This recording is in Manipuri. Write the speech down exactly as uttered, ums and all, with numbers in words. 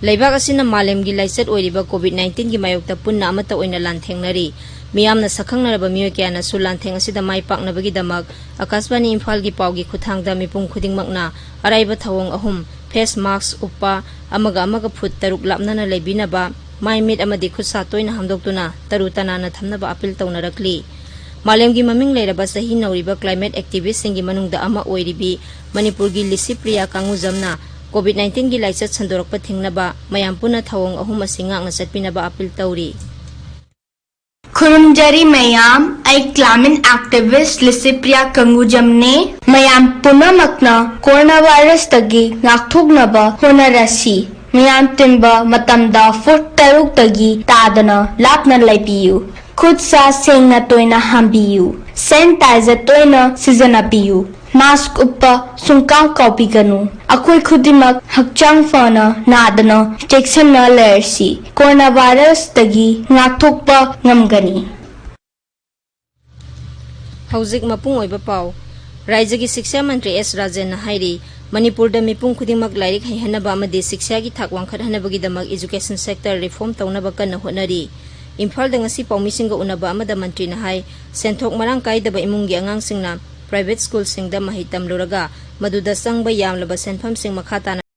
ꯂꯩꯕꯥꯛ ꯑꯁꯤꯅ ꯃꯥꯂꯦꯝꯒꯤ ꯂꯥꯏꯆꯠ ꯑꯣꯏꯔꯤꯕ ꯀꯣꯚꯤꯗ ꯅꯥꯏꯟꯇꯤꯟꯒꯤ ꯃꯥꯌꯣꯛꯇ ꯄꯨꯟꯅ ꯑꯃꯠꯇ ꯑꯣꯏꯅ ꯂꯥꯟꯊꯦꯡꯅꯔꯤ꯫ ꯃꯤꯌꯥꯝꯅ ꯁꯛꯈꯪꯅꯔꯕ ꯃꯤꯑꯣꯏ ꯀꯌꯥꯅꯁꯨ ꯂꯥꯟꯊꯦꯡ ꯑꯁꯤꯗ ꯃꯥꯏ ꯄꯥꯛꯅꯕꯒꯤꯗꯃꯛ ꯑꯀꯥꯁꯕꯥꯅꯤ ꯏꯝꯐꯥꯜꯒꯤ ꯄꯥꯎꯒꯤ ꯈꯨꯠꯊꯥꯡꯗ ꯃꯤꯄꯨꯝ ꯈꯨꯗꯤꯡꯃꯛꯅ ꯑꯔꯥꯏꯕ ꯊꯧꯑꯣꯡ ꯑꯍꯨꯝ, ꯐꯦꯁ ꯃꯥꯁꯛ ꯎꯞꯄ, ꯑꯃꯒ ꯑꯃꯒ ꯐꯨꯠ ꯇꯔꯨꯛ ꯂꯥꯞꯅꯅ ꯂꯩꯕꯤꯅꯕ, ꯃꯥꯏ ꯃꯤꯠ ꯑꯃꯗꯤ ꯈꯨꯠ ꯁꯥ ꯇꯣꯏꯅ ꯍꯥꯝꯗꯣꯛꯇꯨꯅ ꯇꯔꯨ ꯇꯅꯥꯟꯅ ꯊꯝꯅꯕ ꯑꯥꯄꯤꯜ ꯇꯧꯅꯔꯛꯂꯤ꯫ ꯃꯥꯂꯦꯝꯒꯤ ꯃꯃꯤꯡ ꯂꯩꯔꯕ ꯆꯍꯤ ꯅꯧꯔꯤꯕ ꯀ꯭ꯂꯥꯏꯃꯦꯠ ꯑꯦꯛꯇꯤꯚꯤꯁꯁꯤꯡꯒꯤ ꯃꯅꯨꯡꯗ ꯑꯃ ꯑꯣꯏꯔꯤꯕꯤ ꯃꯅꯤꯄꯨꯔꯒꯤ ꯂꯤꯁꯤꯄ꯭ꯔꯤꯌꯥ ꯀꯥꯡꯉꯨꯖꯝꯅ ꯀꯣꯚꯤꯗ ꯅꯥꯏꯟꯇꯤꯟꯒꯤ ꯂꯥꯏꯆꯠ ꯁꯟꯗꯣꯔꯛꯄ ꯊꯤꯡꯅꯕ ꯃꯌꯥꯝ ꯄꯨꯟꯅ ꯊꯧꯑꯣꯡ ꯑꯍꯨꯝ ꯑꯁꯤ ꯉꯥꯛꯅ ꯆꯠꯄꯤꯅꯕ ꯑꯥꯄꯤꯜ ꯇꯧꯔꯤ꯫ ꯈꯨꯔꯨꯝꯖꯔꯤ ꯃꯌꯥꯝ, ꯑꯩ ꯀ꯭ꯂꯥꯏꯃꯦꯠ ꯑꯦꯛꯇꯤꯚꯤꯁ ꯂꯤꯁꯤꯄ꯭ꯔꯤꯌꯥ ꯀꯪꯒꯨꯖꯝꯅꯦ꯫ ꯃꯌꯥꯝ ꯄꯨꯝꯅꯃꯛꯅ ꯀꯣꯔꯣꯅꯥ ꯚꯥꯏꯔꯁꯇꯒꯤ ꯉꯥꯛꯊꯣꯛꯅꯕ ꯍꯣꯠꯅꯔꯁꯤ꯫ ꯃꯌꯥꯝ ꯇꯤꯟꯕ ꯃꯇꯝꯗ ꯐꯨꯠ ꯇꯔꯨꯛꯇꯒꯤ ꯇꯥꯗꯅ ꯂꯥꯞꯅ ꯂꯩꯕꯤꯌꯨ꯫ ꯈꯨꯠ ꯁꯥ ꯁꯦꯡꯅ ꯇꯣꯏꯅ ꯍꯥꯝꯕꯤꯌꯨ꯫ ꯁꯦꯅꯤꯇꯥꯏꯖꯔ ꯇꯣꯏꯅ ꯁꯤꯖꯤꯟꯅꯕꯤꯌꯨ꯫ ꯃꯥꯁꯛ ꯎꯞꯄ ꯁꯨꯡꯀꯥꯎ ꯀꯥꯎꯕꯤꯒꯅꯨ꯫ ꯑꯩꯈꯣꯏ ꯈꯨꯗꯤꯡꯃꯛ ꯍꯛꯆꯥꯡ ꯐꯅ, ꯅꯥꯗꯅ, ꯆꯦꯛꯁꯤꯟꯅ ꯂꯩꯔꯁꯤ꯫ ꯀꯣꯔꯣꯅꯥ ꯚꯥꯏꯔꯁꯇꯒꯤ ꯉꯥꯛꯊꯣꯛꯄ ꯉꯝꯒꯅꯤ꯫ ꯍꯧꯖꯤꯛ ꯃꯄꯨꯡ ꯑꯣꯏꯕ ꯄꯥꯎ꯫ ꯔꯥꯖ꯭ꯌꯒꯤ ꯁꯤꯛꯁꯥ ꯃꯟꯇ꯭ꯔꯤ ꯑꯦꯁ ꯔꯥꯖꯦꯟꯅ ꯍꯥꯏꯔꯤ, ꯃꯅꯤꯄꯨꯔꯗ ꯃꯤꯄꯨꯝ ꯈꯨꯗꯤꯡꯃꯛ ꯂꯥꯏꯔꯤꯛ ꯍꯩꯍꯟꯅꯕ ꯑꯃꯗꯤ ꯁꯤꯛꯁꯥꯒꯤ ꯊꯥꯛ ꯋꯥꯡꯈꯠꯍꯟꯅꯕꯒꯤꯗꯃꯛ ꯏꯖꯨꯀꯦꯁꯟ ꯁꯦꯛꯇꯔ ꯔꯤꯐꯣꯔꯝ ꯇꯧꯅꯕ ꯀꯟꯅ ꯍꯣꯠꯅꯔꯤ꯫ ꯏꯝꯐꯥꯜꯗ ꯉꯁꯤ ꯄꯥꯎꯃꯤꯁꯤꯡꯒ ꯎꯅꯕ ꯑꯃꯗ ꯃꯟꯇ꯭ꯔꯤꯅ ꯍꯥꯏ, ꯁꯦꯟꯊꯣꯛ ꯃꯔꯥꯡ ꯀꯥꯏꯗꯕ ꯏꯃꯨꯡꯒꯤ ꯑꯉꯥꯡꯁꯤꯡꯅ ꯄ꯭ꯔꯥꯏꯚꯦꯠ ꯁ꯭ꯀꯨꯜꯁꯤꯡꯗ ꯃꯍꯩ ꯇꯝꯂꯨꯔꯒ ꯃꯗꯨꯗ ꯆꯪꯕ ꯌꯥꯝꯂꯕ ꯁꯦꯟꯐꯝꯁꯤꯡ ꯃꯈꯥ ꯇꯥꯅ